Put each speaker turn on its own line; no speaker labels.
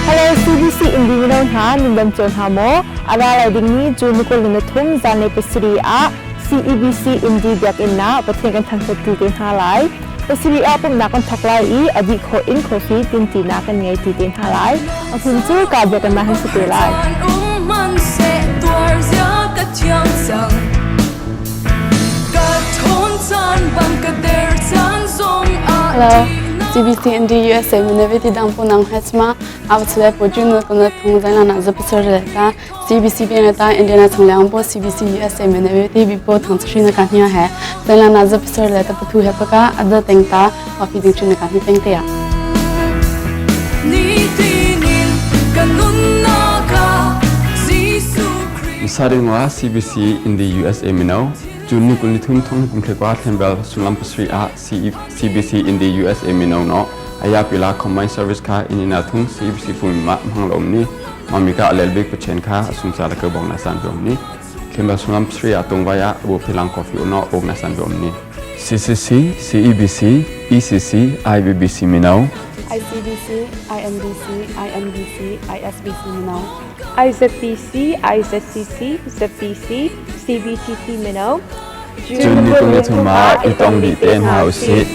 Hello CBC Indi mino hna nan dam cio hna maw? A ra lai dingmi June ni 23 zanlei pasarih ah CEBC Indi Biakinn ah Pathian kan thangṭhat ti te hna lai. Pasarih ah pumhnak kan thawk lai i a dih khawh in coffee tintinak kan ngei ti te hna lai. A hmun cu ka biakinn ah hin si te lai.
Hello, CBC ND USA Minaviti dang pu nang hesma awchule pu jun ko na thung zai na za pasar le ka CBC bi na ta Indiana chang lang po CBC USA Minaviti bi po thang chri na ka hnia he zai na za pasar le ta puthu he pa ka adda teng ta coffee ding chu na ka ni peng te ya.
Saringwa CBC in the USA mino June ni 23 thong kum thekwa thlenbel sullam pasri ah CBC in the USA mino no aya pila combined service kha inina thung CBC phun ma mang lom ni mamika alel bik pachen kha asung sa la ke bong na san bom ni thlenbel sullam pasri ah tungwai ah bu philang coffee uno og na san bom ni CCC, CEBC, ECC, IBBC mino
ICBC, IMBC, IMBC, ISBC mino
IZBC, IZCC, ZBC, CBCC mino
June ni kum ni thum ah i tong dih te hna usih.